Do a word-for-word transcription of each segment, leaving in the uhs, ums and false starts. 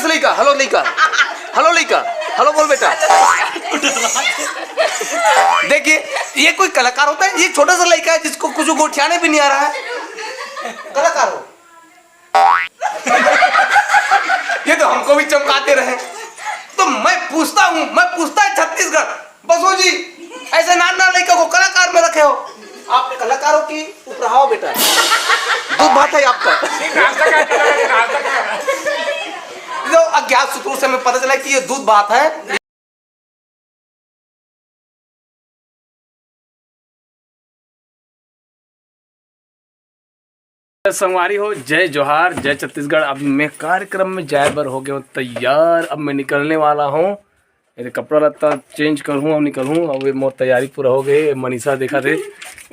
लइका, हेलो लइका, हेलो लइका, हेलो बोल बेटा। देखिए, ये कोई कलाकार होता है? ये छोटा सा लइका है जिसको कुछ गोठियाने भी नहीं आ रहा है, कलाकार हो। ये तो हमको भी चमकाते रहे। तो मैं पूछता हूँ, मैं पूछता है छत्तीसगढ़, बसो जी, ऐसे नान नान लइका को कलाकार में रखे हो, आप कलाकारों की उपराव बेटा। दूध भात है आपका। तो अज्ञात सूत्रों से हमें पता चला कि ये दूध भात है। संगवारी हो, जय जोहार, जय छत्तीसगढ़। अब मैं कार्यक्रम में जाए बर हो गया हूँ तैयार। अब मैं निकलने वाला हूँ, मेरे कपड़ा लत्ता चेंज करूँ और निकलूँ। अब ये मोर तैयारी पूरा हो गई। मनीषा देखा थे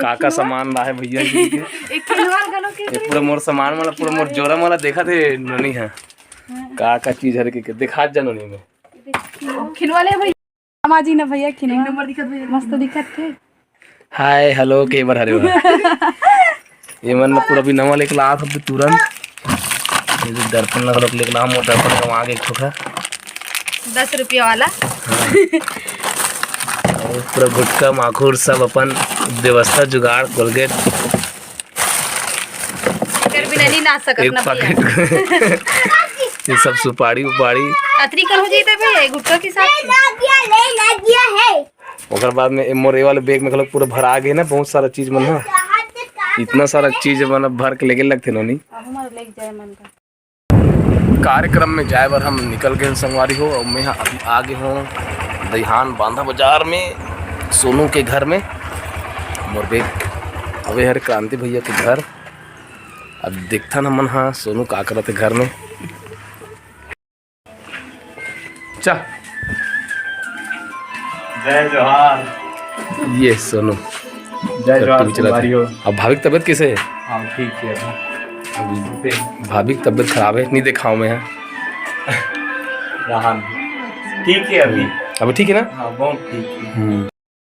का का सामान ला है भैया जी के। एक खिलवाड़ गलो के ये पूरा मोर सामान वाला, पूरा मोर जोरा वाला देखा थे नोनी है। का का चीज हरे के, के दिखा जा नोनी में। खिलवा ले भैया। हम आज ही ना भैया खिलवा। एक नंबर दिखत भैया। मस्त दिखत थे। हाय, हेलो, के बर हरे हो? ये मन पूरा भी नवा लेके लात हो तुरंत। ये जो दर्पण लगा लोग लेके ला, मोर दर्पण का वहाँ के एक ठोका। दस रुपया वाला। और पूरा गुटखा माखुर सब अपन व्यवस्था जुगाड़ कोलगेट। एकर बिना नहीं नाच सकत एक ना भैया। पैकेट। ये सब सुपारी उपारी। अतरी कर हो जाई त भैया गुटखा के साथ। ले ना दिया, ले ना दिया है। ओकर बाद में ए मोर ए वाले बैग में घलोक पूरा भरा गे ना, बहुत सारा चीज मन ह। इतना सारा चीज मन भर के लेके लगथे नोनी। अब हमारा लेके जाए मन का। कार्यक्रम में जाए बर हम निकल गए संगवारी हो, और मैं अभी आ गए हूँ दईहान बांधा बाजार में सोनू के घर में। मोर बैग अवे हर क्रांति भैया के घर। अब देखथन हमन हा सोनू का करत हे घर में। चा। जय जोहार। ये सोनू। जय जोहार, टीवी चलाते संगवारी हो। अब भाभी की तबीयत कैसे है? हाँ, ठीक है अभी। अभी भाभी की तबीयत खराब है, नहीं दिखाऊँ मैं यहाँ। रहा नहीं। ठीक है अभी। अभी ठीक है ना? हाँ, बहुत ठीक है। हम्म।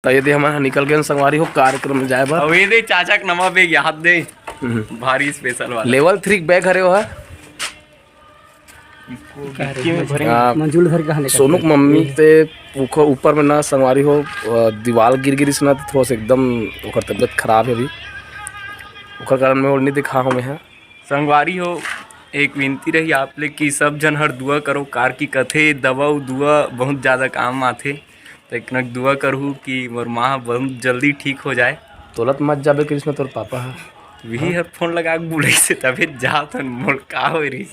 तो ये दे हमन ह निकल गए संगवारी हो कार्यक्रम में जाए बर। अब ये दे चाचा के नवा बैग याद दे। हम्म। भारी स्पेशल वाला। लेवल थ्री बैग हरे हो है। इसको डिक्की में भरे। हाँ, मंजूल धर के कहाँ लेकर सोनू के मम्मी ते उखो ऊपर में ना संगवारी हो, अ, दीवाल गिर गिरिस ना तो थोड़ा सा एकदम ओकर तबीयत खराब है अभी। ओकर कारण मैं और नहीं दिखा हूँ मैं है। संगवारी हो, एक विनती रही आप ले कि सब झन हर दुआ करो, कार की कथे दवा अउ दुआ बहुत ज़्यादा काम आथे। तो एक नक दुआ करहू कि मोर माँ बहुत जल्दी ठीक हो जाए। तोलत मत जाबे कृष्ण, तोर पापा ह। विही हर फोन लगा के बुलाइस हे, तभे जात हन, मोर का होय रहिस।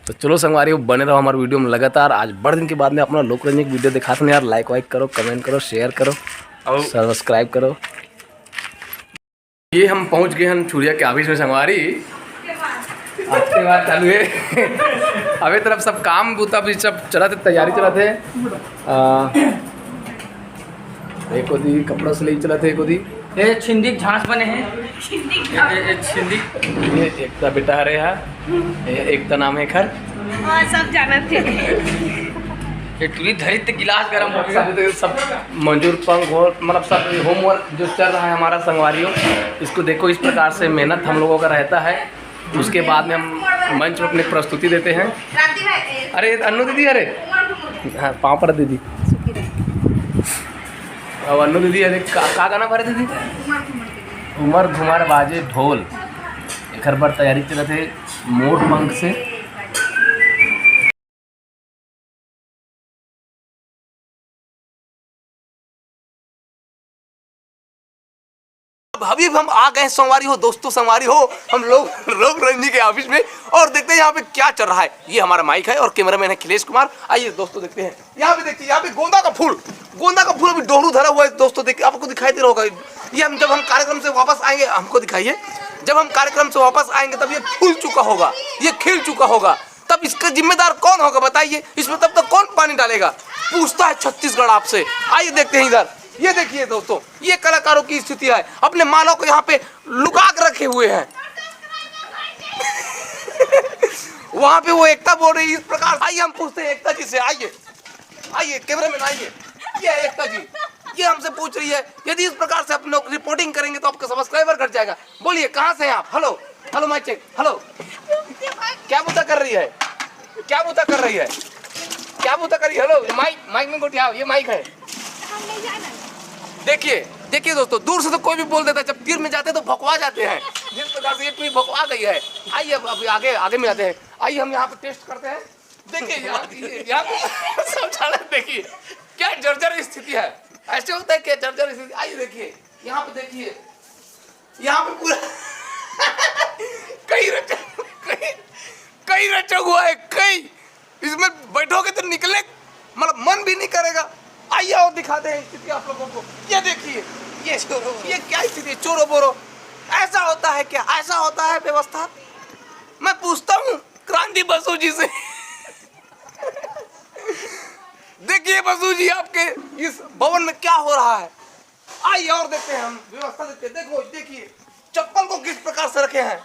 तो चलो संगवारी हो, बने रहो हमारे वीडियो में लगातार। आज बड़ दिन के बाद में अपना लोक रंजन की वीडियो दिखाते हैं यार। लाइक वाइक करो, कमेंट करो, शेयर करो, और सब्सक्राइब करो। ये हम पहुंच गए हैं छुरिया के ऑफिस में संगवारी। आपके बात चालू है। अबे तरफ सब काम बूता भी सब चलत हे, तैयारी चलत हे। आ, एक ओदी कपड़ा सिलाई चलत हे, एक ओदी ए छिंदी के झांस बने हैं। ए, ए, ए, छिंदी। ये एकता बेटा हरे हा। ए, एकता नाम है खर। हाँ, सब जानत थे। ये टूरी धरी ते गिलास गरम हो गया। सब, सब मंजूर पंख हो, मतलब सब होमवर्क जो चल रहा है हमारा संगवारियों, इसको देखो इस प्रकार से मेहनत हम लोगों का रहता है। उसके बाद में हम मंच पर अपनी प्रस्तुति देते हैं। अरे अन्नू दीदी, अरे हाँ, पाँव पर दीदी। अब अन्नू दीदी, अरे का, का गाना भरे दीदी? उमर घुमर बाजे ढोल। एकर बर तैयारी चलत हे मोर पंख से। अब अभी हम आ गए संगवारी हो, दोस्तों संगवारी हो, हम लोग लोक रंजन के ऑफिस में। और देखते हैं यहाँ पे क्या चल रहा है। ये हमारा माइक है और कैमरामैन है खिलेश कुमार। आइए दोस्तों देखते हैं। यहाँ पे देखिए, यहाँ पे गोंदा का फूल, गोंदा का फूल अभी डोहरू धरा हुआ है दोस्तों। देखिए, आपको दिखाई दे रहा होगा। ये हम जब हम कार्यक्रम से वापस आएंगे, हमको दिखाइए। जब हम कार्यक्रम से वापस आएंगे तब ये फूल चुका होगा, ये खिल चुका होगा। तब इसका जिम्मेदार कौन होगा बताइए? इसमें तब तक कौन पानी डालेगा? पूछता है छत्तीसगढ़ आपसे। आइए देखते हैं इधर। ये देखिए दोस्तों, ये कलाकारों की स्थिति है, अपने मालों को यहाँ पे लुका के रखे हुए हैं। वहां पे वो एकता बोल रही है इस प्रकार। आइए हम पूछते हैं एकता जी से। आइए, आइए कैमरामैन, आइए। ये है एकता जी, ये हमसे पूछ रही है, यदि इस प्रकार से आप लोग रिपोर्टिंग करेंगे तो आपका सब्सक्राइबर घट जाएगा। बोलिए, कहाँ से हैं आप? Hello, hello, mike check, hello. क्या मुद्दा कर रही है? क्या बूता कर रही है? क्या बूता कर रही है? हेलो, माइक, माइक में गोठियाओ, ये माइक है। देखिए, देखिए दोस्तों, दूर से तो कोई भी बोल देता है, जब तीर में जाते हैं तो भकवा जाते हैं। जिस प्रकार से ये पूरी भकवा गई है। आइए, अब अभी आगे, आगे में जाते हैं। आइए, हम यहाँ पे टेस्ट करते हैं। देखिए, यहाँ, यहाँ पे शौचालय देखिए, क्या जर्जर स्थिति है। ऐसे होता है क्या जर्जर स्थिति? आइए देखिए, यहाँ पे देखिए, यहाँ पे पूरा कई रचा, कई, कई रचा हुआ है, कई। इसमें बैठोगे तो निकले, मतलब, मन भी नहीं करेगा। आइए और दिखाते हैं स्थिति आप लोगों को। ये देखिए, ये, ये क्या स्थिति है, चोरो बोरो। ऐसा होता है क्या? ऐसा होता है व्यवस्था? मैं पूछता हूँ क्रांति बसु जी से। देखिए बसु जी, आपके इस भवन में क्या हो रहा है। आइए और देखते हैं हम, व्यवस्था देखते हैं। देखो, देखिए, चप्पल को किस प्रकार से रखे हैं,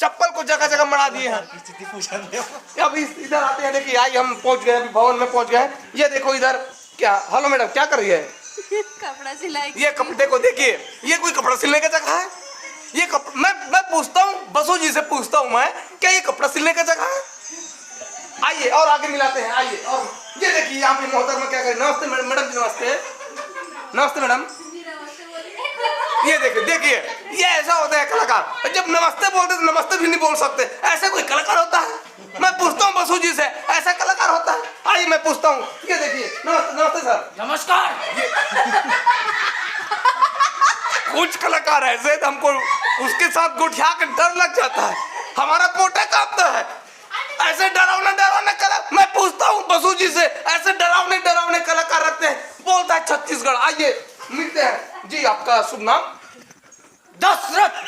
चप्पल को जगह जगह मड़ा दिए हैं। स्थिति पूछा नहीं। अब इस, इधर आते हैं। देखिए, आइए, हम पहुंच गए, अभी भवन में पहुंच गए हैं। ये देखो इधर, क्या, हेलो मैडम, क्या कर रही है? कपड़ा सिलाई। ये कपड़े को देखिए, ये कोई कपड़ा सिलने का जगह है? ये कप-, मैं, मैं पूछता हूँ, बसु जी से पूछता हूँ मैं, क्या ये कपड़ा सिलने का जगह है? आइए और आगे मिलाते हैं, आइए। और ये देखिए, यहाँ पे मोहतरमा क्या करें। नमस्ते मैडम, मैडम जी, नमस्ते। नमस्ते मैडम। ये देखिए, देखिए, ये ऐसा होता है कलाकार, जब नमस्ते बोलते तो नमस्ते भी नहीं बोल सकते। ऐसा कोई कलाकार होता है? मैं पूछता हूँ बसु जी से, ऐसा कलाकार होता है? आइए, मैं पूछता हूँ। ये देखिए, नमस्ते, नमस्ते सर। नमस्कार। कुछ कलाकार ऐसे हैं, हमको उसके साथ गोठिया के डर लग जाता है, हमारा पोटा कांपता है। ऐसे डरावना, डरावना कला-, मैं पूछता हूँ बसु जी से, ऐसे डरावने, डरावने कलाकार रखते हैं, बोलता है छत्तीसगढ़। आइए, मिलते हैं जी। आपका शुभ नाम? दशरथ।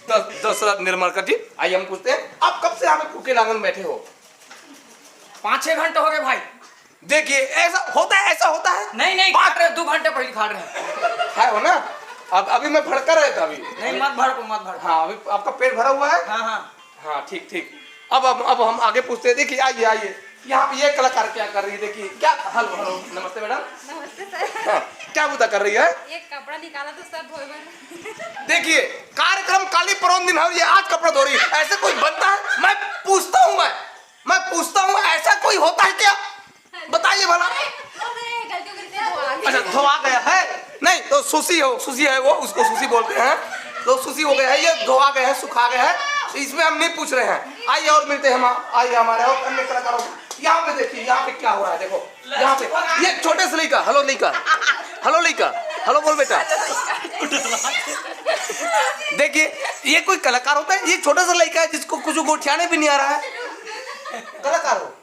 दस-, दशरथ निर्मलकर जी, आइए, हम पूछते हैं, आप कब से यहाँ पे भूखे नांगन बैठे हो? पाँच छह घंटे हो गए भाई। देखिए, ऐसा होता है, ऐसा होता है। नहीं, नहीं, बात खाट रहे, दो घंटे पहले खाट रहे। है हो ना? अब अभी मैं भड़का रहे था अभी। नहीं, मत भड़को, मत भड़को। हाँ, अभी आपका पेट भरा हुआ है। हाँ, हाँ। हाँ, ठीक, ठीक। अब, अब, अब हम आगे पूछते हैं। देखिए, आइए, आइए, यहाँ पे ये कलाकार क्या कर रही है? देखिए, क्या, हेलो, हेलो, नमस्ते मैडम। नमस्ते सर। हाँ, क्या बूता कर रही है? ये कपड़ा निकाला तो सर धोए बर। देखिए, कार्यक्रम काली परौन दिन है, ये आज कपड़ा धो रही है, ऐसे कोई बनता है? मैं पूछता हूँ, मैं, मैं पूछता हूँ, ऐसा कोई होता है क्या? बताइए भला। अरे, अरे, गलती, गलती से धोआ गया। अच्छा, धोआ गया है? नहीं, तो सुसी हो, सुसी है वो, उसको सुसी बोलते हैं। तो सुसी हो गया है, ये धोआ गया है, सुखा गया है, तो इसमें हम नहीं पूछ रहे हैं। आइए और मिलते हैं हम, आइए हमारे और अन्य कलाकारों से। यहाँ पे देखिए, यहाँ पे क्या हो रहा है, देखो, यहाँ पे ये छोटे से लइका, हेलो लइका, हेलो लइका, हेलो बोल बेटा। देखिए, ये कोई कलाकार होता है? ये छोटा सा लइका है जिसको कुछ गोठियाने भी नहीं आ रहा है, कलाकार हो?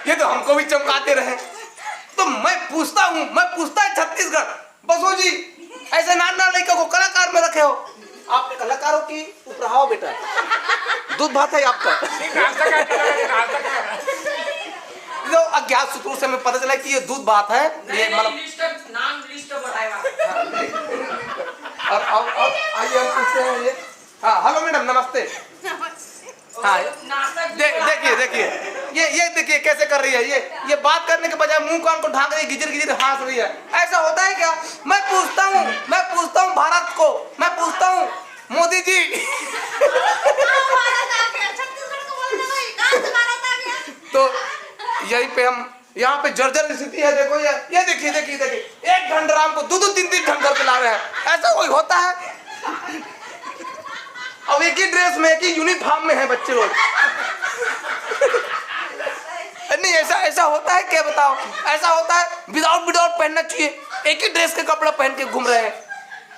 ये तो हमको भी चमकाते रहे। तो मैं पूछता हूँ, मैं पूछता है छत्तीसगढ़, बसो जी, ऐसे नान नान लड़का को कलाकार में रखे हो, आप कलाकारों की उपरहाओ बेटा, दूध भात है आपका। ये नाश्ता क्या करेगा? ये नाश्ता क्या है? तो अज्ञात सूत्रों से हमें पता चला कि ये दूध भात है, ये नहीं, मतलब लिस्ट, नाम लिस्ट बढ़ाएगा। और अब, अब आइए हम पूछते हैं ये। हाँ, हेलो मैडम, नमस्ते। नमस्ते। हाँ, दे-, देखिए, देखिए, ये, ये देखिए कैसे कर रही है ये। ये बात करने के बजाय मुंह कान को ढांक रही है, गिजर गिजर हंस रही है। ऐसा होता है क्या? मैं पूछता हूँ, मैं पूछता हूँ भारत को, मैं पूछता हूँ मोदी जी। तो यहीं पे हम, यहाँ पे जर्जर स्थिति है। देखो ये, ये देखिए, देखिए, देखिए, एक ढंडराम को दो दो तीन तीन ढंडर पिला रहे हैं। ऐसा कोई होता है? अब एक ही ड्रेस में, एक ही यूनिफॉर्म में है बच्चे लोग। नहीं, ऐसा, ऐसा होता है क्या, बताओ? ऐसा होता है? विदाउट विदाउट पहनना चाहिए। एक ही ड्रेस के कपड़ा पहन के घूम रहे हैं,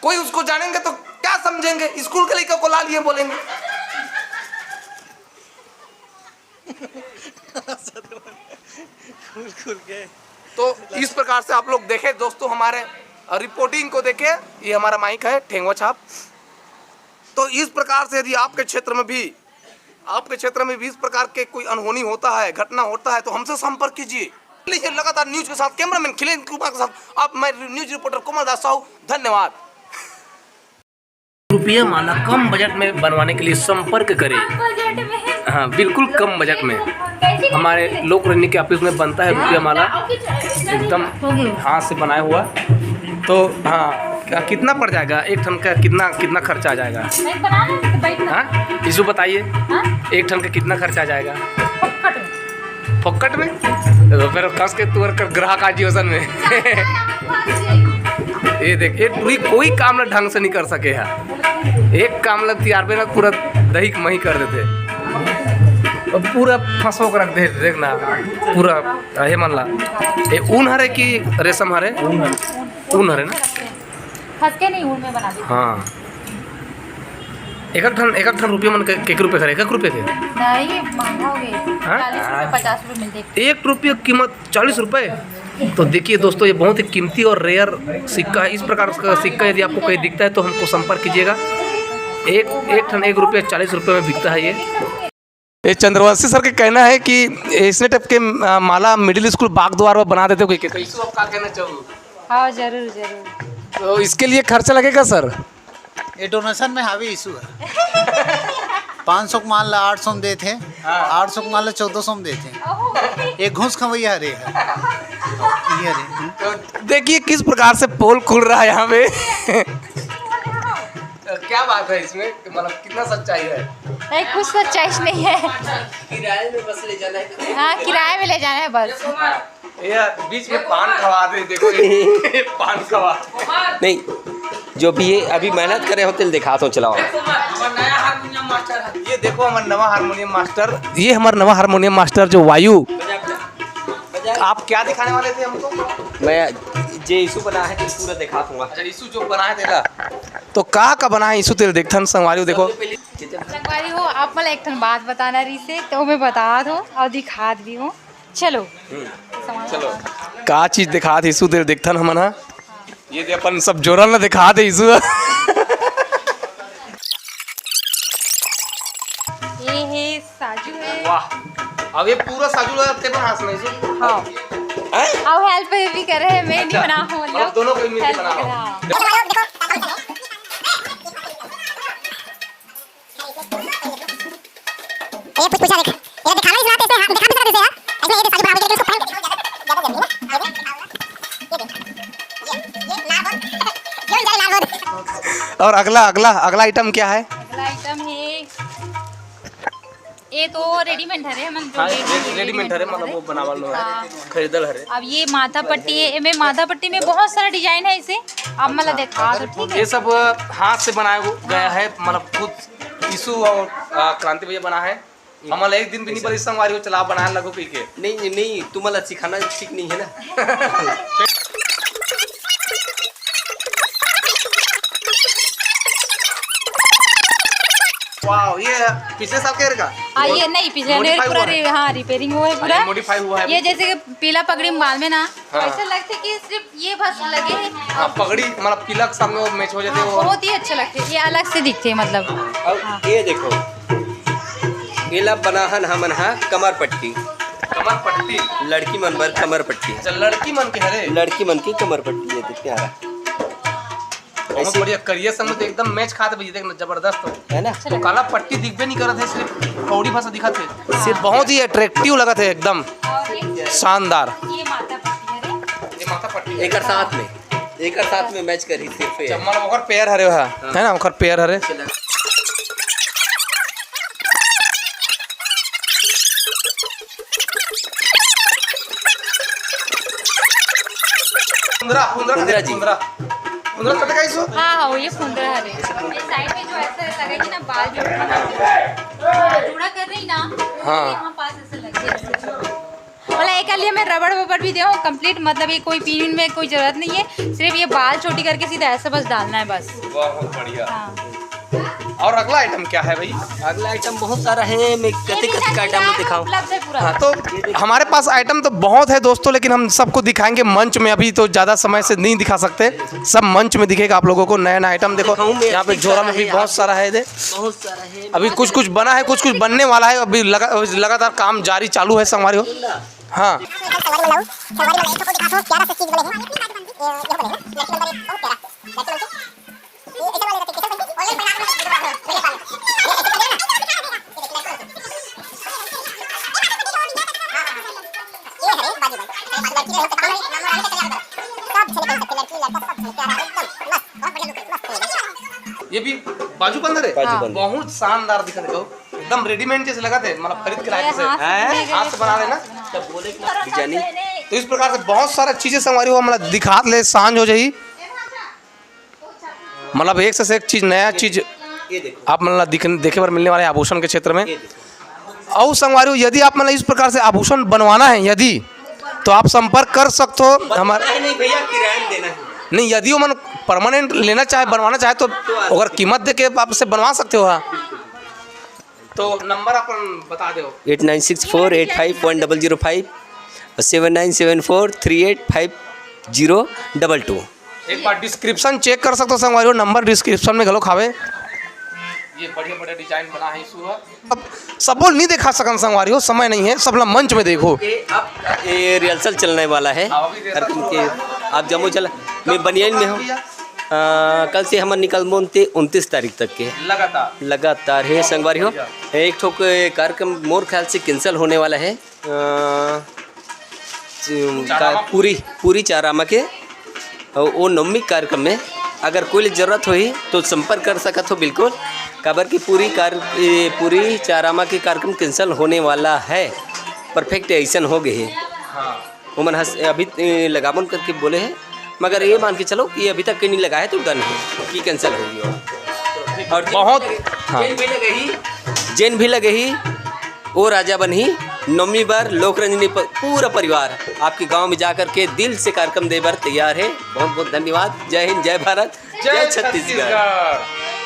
कोई उसको जानेंगे तो क्या समझेंगे? स्कूल के लड़का को ला लिए बोलेंगे। खुल खुल के। तो इस प्रकार से आप लोग देखें दोस्तों, हमारे रिपोर्टिंग को देखें। ये हमारा माइक है, ठेंगवा छाप। तो इस प्रकार से यदि आपके क्षेत्र में भी, आपके क्षेत्र में भी इस प्रकार के कोई अनहोनी होता है, घटना होता है, तो हमसे संपर्क कीजिए। लीजिए, लगातार न्यूज के साथ, कैमरामैन खिलेन कुमार के साथ, आप, मैं न्यूज रिपोर्टर कोमल दास साहू। धन्यवाद। रुपया माला कम बजट में बनवाने के लिए संपर्क करें। बजट में। हाँ, बिल्कुल कम बजट में। कैसी हमारे कैसी? लोक रंजनी के ऑफिस में बनता है रुपया माला, एकदम हाथ से बनाया हुआ। तो हाँ, का कितना पड़ जाएगा एक ठन का, कितना कितना खर्चा आ जाएगा? नहीं, बना लेंगे, तो बैठना। हाँ, इसको बताइए। हाँ? एक ठन का कितना खर्चा आ जाएगा? फोकट में। फोकट में? तो फिर कस के तुअर कर ग्राहक आज योजन में। ये देख, ये पूरी कोई काम ना ढंग से नहीं कर सके है। एक काम ला तियारबे ना, पूरा दही के मही कर देते। अब पूरा फंसो के रख दे, देखना पूरा। हे मन ला, ये ऊन हरे कि रेशम हरे? ऊन हरे ना। फंस के नहीं, ऊन में बना देते। हाँ। एक एक ठन, एक एक ठन रुपये मन के, के रुपये करे, एक एक रुपये के? नहीं, महंगा हो गए। हाँ? चालीस रुपये, पचास रुपये मिलते। एक रुपये कीमत चालीस रुपये। तो देखिए दोस्तों, ये बहुत ही कीमती और रेयर सिक्का है। इस प्रकार का सिक्का यदि आपको कहीं दिखता है तो हमको संपर्क कीजिएगा। एक, एक ठन एक रुपये चालीस रुपये में बिकता है ये। ये चंद्रवंशी सर के कहना है कि इसने टाइप के, आ, माला मिडिल स्कूल बाग द्वार में बना देते हो कि, कि कैसे, आप क्या कहना चाहोगे? हाँ, जरूर, जरूर। तो इसके लिए खर्चा लगेगा सर? ये डोनेशन में हावी इशू है। पाँच सौ के माल ला आठ सौ में देते हैं, हाँ। आठ सौ के माल ला चौदह सौ में देते हैं। एक घूस खवैया हरे है। ये हरे। तो देखिए किस प्रकार से पोल खुल रहा है यहाँ पे। तो क्या बात है इसमें, मतलब कितना सच्चाई है? नहीं, कुछ सच्चाई नहीं है। किराए में बस ले जाना है। हाँ, किराए में ले जाना है बस। ये बीच में पान खवा दे, देखो, ये पान खवा। नहीं, जो भी ये अभी मेहनत करे हो, तेल दिखा दो, चलाओ। ये देखो हमारा नवा हारमोनियम मास्टर, ये हमारा नवा हारमोनियम मास्टर जो वायु। आप क्या दिखाने वाले थे हमको? मैं जे ईशू बना है, तेल पूरा दिखा दूंगा। अच्छा, ईशू जो बना है तेरा, तो का का बना है ईशू, तेल देखथन संगवारी हो, देखो। संगवारी हो, आप मला एक ठन बात बताना रहिसे, तो मैं बता दूं और दिखा भी हूँ। चलो। हम्म। चलो। का चीज दिखात हे ईशू, तेल देखथन हमन हा। ये दे अपन सब जोरन ला दिखात हे ईशू। ये हे साजू हे। वाह। अब ये पूरा साजू ला तेरे हाथ में ईशू। हाँ। हैं? अब हेल्प भी करे हे, मैं नहीं अच्छा। बना हूँ, मतलब दोनों को मिलके हेल्प बना करे, हाँ। ये कुछ पूछा देख, ये दिखाना ही सुनाते ऐसे, हाँ, दिखा भी सकते ऐसे यार। ऐसे ये साइड बढ़ा के, लेकिन उसको पहन के दिखाओ, ज्यादा, ज्यादा जल्दी ना। ये देख, ये देख, ये, ये लाल बोल, ये भी सारे लाल बोल। और अगला, अगला, अगला आइटम क्या है? अगला आइटम है, ये तो रेडीमेड हरे, हमन जो हाँ, रेडी-, रेडीमेड हरे, मतलब वो बनावल लो है, हाँ। खरीदल हरे। अब ये माथा पट्टी है, एमे माथा पट्टी में बहुत सारा डिजाइन है, इसे आप मला दिखा दो, ठीक है? ये सब हाथ से बनाया गया है, मतलब खुद ईशू और, आ, क्रांति भैया बना है। हमला एक दिन भी नहीं बोलिस संगवारी हो, चला बनाए लगो कहिके। नहीं, नहीं, तुमला सिखाना ठीक नहीं है ना। वाओ, ये पिछले साल के का? हाँ, ये नहीं, पिछले modify पूरा हुआ है? रि-, हाँ, रिपेयरिंग हुआ है पूरा। अच्छा, modify हुआ है ये अभी? जैसे कि पीला पगड़ी में बाल में ना, हाँ। ऐसा लगता है कि सिर्फ ये बस लगे हैं। हाँ, पगड़ी मतलब पीला के सामने वो मैच हो जाते हैं, हाँ, वो। बहुत ही अच्छे लगते हैं, ये अलग से दिखते हैं मतलब। अब हाँ। ये देखो, एला बनाहन हमन हा कमर पट्टी। कमर पट्टी? लड़की मन बर कमर पट्टी। अच्छा, लड़की मन के हरे? लड़की मन के कमर पट्टी, ये देख प्यारा। बहुत ऐसे बढ़िया, करिया संग तो एकदम मैच खात भैया, देख ना, जबरदस्त हो। है ना? तो काला पट्टी दिखबे नहीं करत है, सिर्फ कौड़ी भर से दिखत है। सिर्फ बहुत ही अट्रैक्टिव लगत है एकदम। शानदार। ये माथा पट्टी है रे। ये माथा पट्टी है। एकर साथ में, एकर साथ में मैच करी सिर्फ ये। चम्मन ओकर पेयर हरे हा, हाँ। है ना, ओकर पेयर हरे। फुंदरा, फुंदरा फुंदरा जी। फुंदरा। फुंदरा कट गई सो? हाँ, हाँ, ये फुंदरा हरे। ये साइड में जो ऐसा लगा कि ना बाल जो हाँ, जूड़ा कर रही ना, हाँ। यहाँ पास ऐसे लगे। मतलब एक लिए मैं रबड़ वबड़ भी दे हूँ complete, मतलब ये कोई पिन में कोई जरूरत नहीं है, सिर्फ ये बाल छोटी करके सीधा ऐसे बस डालना है बस। बहुत बढ़िया। हाँ। और अगला आइटम क्या है भाई? अगला आइटम बहुत सारा है, मैं कते कते का आइटम में दिखाऊं। उपलब्ध है पूरा। हाँ, तो हमारे पास आइटम तो बहुत है दोस्तों, लेकिन हम सबको दिखाएंगे मंच में, अभी तो ज़्यादा समय से नहीं दिखा सकते, सब मंच में दिखेगा आप लोगों को नया नया आइटम। देखो दिखाऊं मैं यहाँ पे झोरा में भी बहुत सारा है, दे बहुत सारा है। अभी कुछ कुछ बना है, कुछ कुछ बनने वाला है, अभी लगा, लगातार काम जारी चालू है संगवारी हो। हाँ। ये भी बाजू बंदर है। बाजू बंदर। बहुत शानदार दिखत हे, एकदम रेडीमेड जैसे लगत हे, मतलब खरीद के लाए जैसे। हाँ, हाँ? हाथ से बना लेना। डिजाइनिंग। तो इस प्रकार से बहुत सारा चीजें संगवारी हो, मतलब दिखात ले सांझ हो जाही। मतलब एक से एक चीज, नया चीज ये देखो। आप मतलब दिख-, देखे बर मिलने वाले हैं आभूषण के क्षेत्र में। ये देखो। अउ संगवारी हो, यदि आप मतलब इस प्रकार से आभूषण बनवाना है यदि, तो आप संपर्क कर सकते हो हमारे। नहीं भैया, किराया में देना है। नहीं, यदि वो मन परमानेंट लेना चाहे, बनवाना चाहे, तो अगर कीमत दे के आपसे बनवा सकते हो। हाँ, तो नंबर अपन बता दो। Eight nine six four eight five one double zero five और seven nine seven four three eight five zero double two। एक बार डिस्क्रिप्शन चेक कर सकते हो संगवारी हो, नंबर डिस्क्रिप्शन में घलो हावे। ये बढ़िया बढ़िया डिजाइन बना है इसको। अब सबो ल नहीं दिखा सकन संगवारी हो, समय नहीं है, सबला मंच में देखो। ये अब ये रिहर्सल चलने वाला है। हाँ, अभी रिहर्सल हर दिन के। आप जम्मो चला, मैं बनियान में हूँ। अ, कल से हमन निकलबोन ते उनतीस तारीख तक के। लगातार। लगातार है संगवारी हो। एक ठो के कार्यक्रम मोर ख्याल से कैंसिल होने वाला है। अ, का-, पूरी, पूरी चारामा के, अ, वो नवमी कार्यक्रम में अगर कोई जरूरत होही तो संपर्क कर सकत हो बिल्कुल, काबर कि पूरी कार-, ए, पूरी चारामा के कार्यक्रम कैंसिल होने वाला है। परफेक्ट ऐसन हो गए हे। हाँ। ओमन हस-, अभी, ए, लगाबोन करके बोले हे, मगर ये मान के चलो कि अभी तक के नहीं लगा है तो डन है कि कैंसिल होगी। और और बहुत, हाँ। जेन भी लगे ही, जेन भी लगे ही, वो राजा बनही। नवमी बर लोकरंजनी प-, पूरा परिवार आपके गांव में जाकर के दिल से कार्यक्रम दे बर तैयार है। बहुत बहुत धन्यवाद। जय हिंद, जय भारत, जय जय छत्तीसगढ़। छत्तीसगढ़।